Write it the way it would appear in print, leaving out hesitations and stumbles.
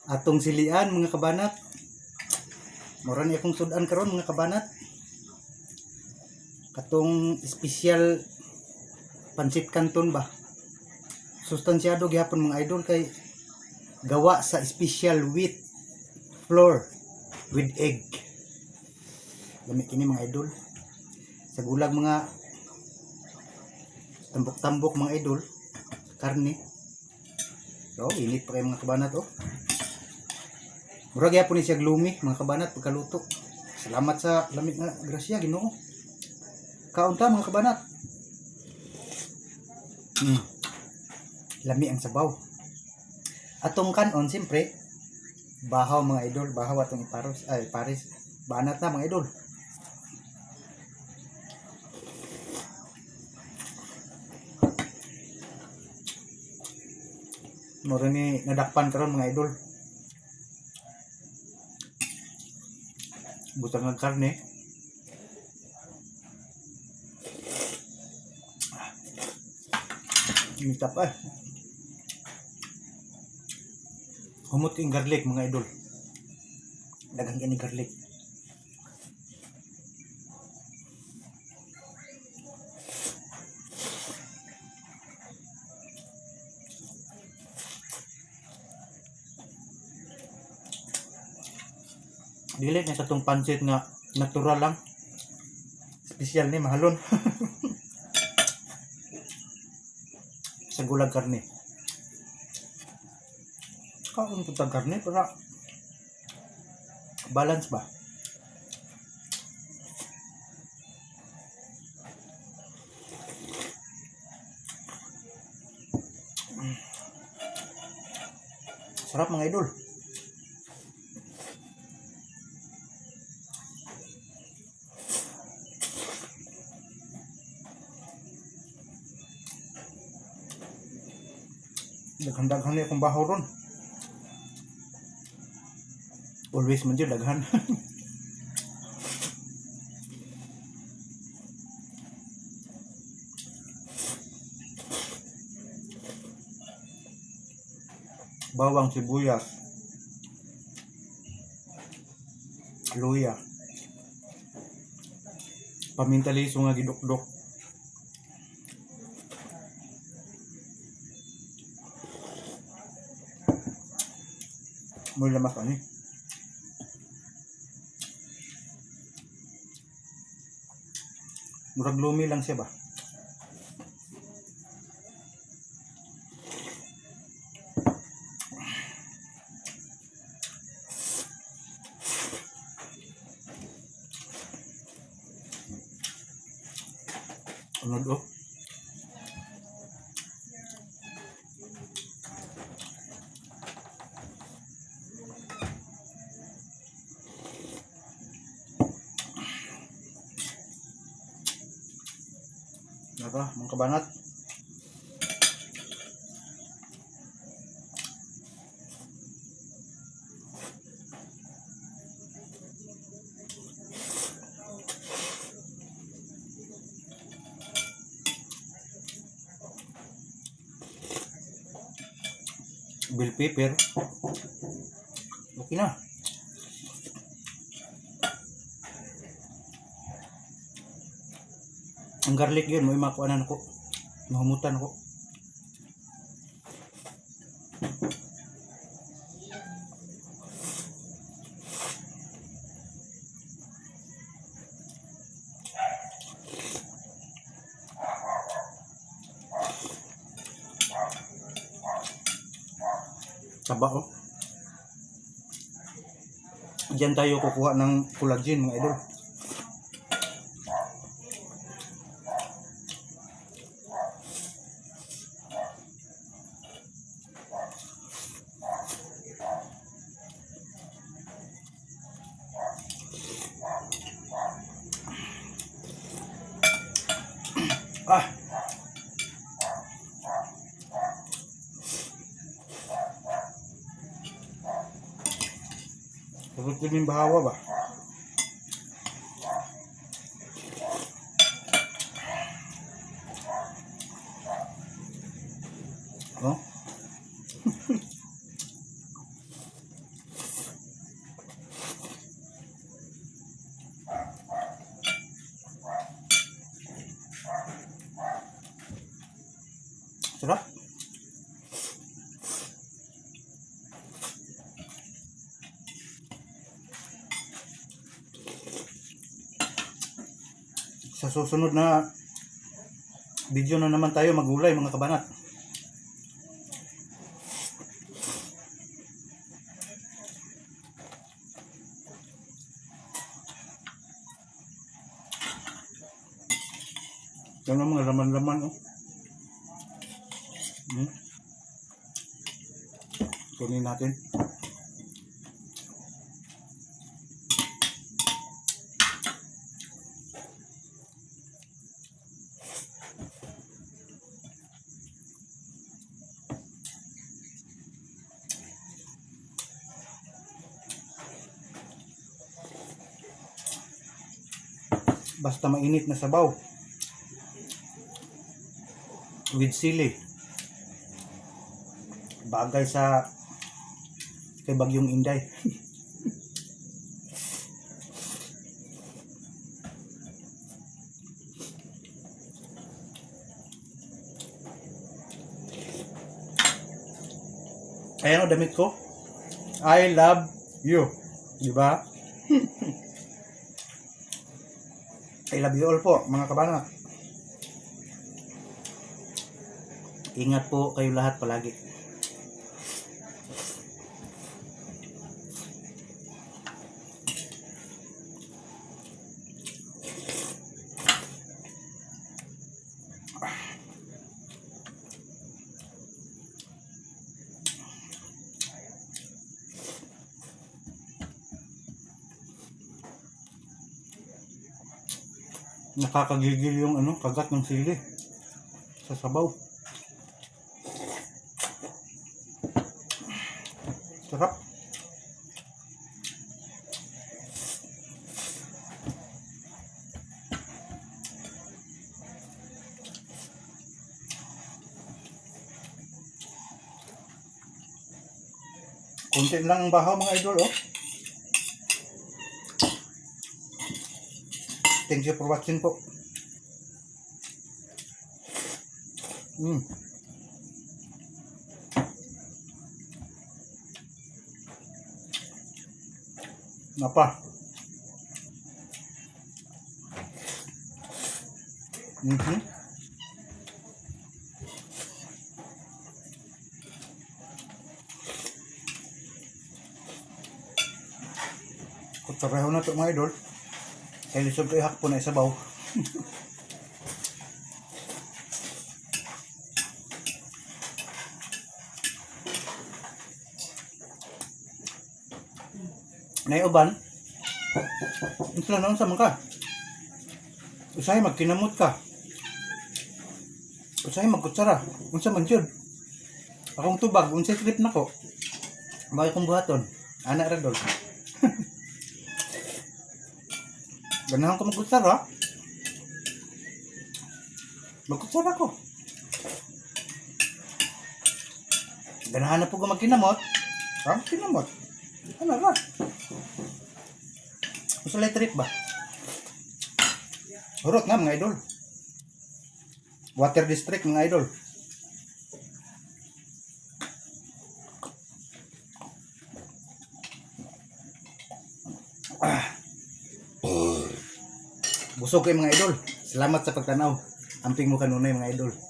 Atong silian, mga kabanat. Mura ni akong sudan karon, mga kabanat. Katong espesyal pansit canton ba. Sustansyado gihapon, mga idol, kay gawa sa special wheat flour with egg. Lami kini, mga idol. Sa gulag mga tambok-tambok, mga idol. Karne. So, init pa kaayo, mga kabanat, oh. Murag gyapon ni siya gloomy, mga kabanat, pagkaluto. Salamat sa lamig nga grasya, Ginoo. Kaon ta, mga kabanat. Lami ang sabaw. Atong kanon, siyempre, bahaw, mga idol, bahaw atong iparos, ay pares. Banat na, mga idol. Mura ni nadakpan karon, mga idol. Butang ng karne. Mita pa. Humot yung garlic, mga idol. Daghang kini garlic. Dili na sa tong pansit nga natural lang. Special ni mahalon. Sa gulag karne. Kaon ko tag karne para balance ba? Sarap, mga idol. Daghan-daghan ni akong bahaw ron. Always man jud daghan. Bawang, sibuyas, luya, paminta liso nga gidukdok. Mo lamas ani. Murag lumi lang siya ba? Unod oh. Naka, mga kabanat. Bell pepper. Okay na. Ang garlic yun, mo makuanan ako. Mahumutan ako. Taba oh. Diyan tayo kukuha ng collagen, mga idol. Ah. Sagot ko yung bahawa ba? Oh? Sarap. Sa susunod na video na naman tayo magulay, mga kabanat. Yan ang mga laman-laman, oh. Kunin natin. Basta mainit na sabaw with sili. Bagay sa kay Bagyong Inday. Ayan o, damit ko. I love you. Di ba? I love you all po, mga kabanat. Ingat po kayo lahat palagi. Nakakagigil yung ano, kagat ng sili sa sabaw. Sarap. Kunti lang ang bahaw, mga idol, oh. Thank you for watching po. Napa. Kutsareho na to, mga idol. Kay lisod ko ihakpo na isabaw. Nay uban. Unsa na, unsa man ka? Usahay magkinamot ka. Usahay magkutsara. Unsa man jud? Akong tubag, unsay trip nako? Bakit kong buhaton? Ana ra dol. Ganahan ko magkutsara. Magkutsara ko. Ganahan na po ko magkinamot. Ha? Kinamot. Ano ra? Gusto lang trip ba? Hurot na, mga idol. Water District, mga idol. Ah. Busog kayo, mga idol. Salamat sa pagtanaw. Amping mo kanunay, mga idol.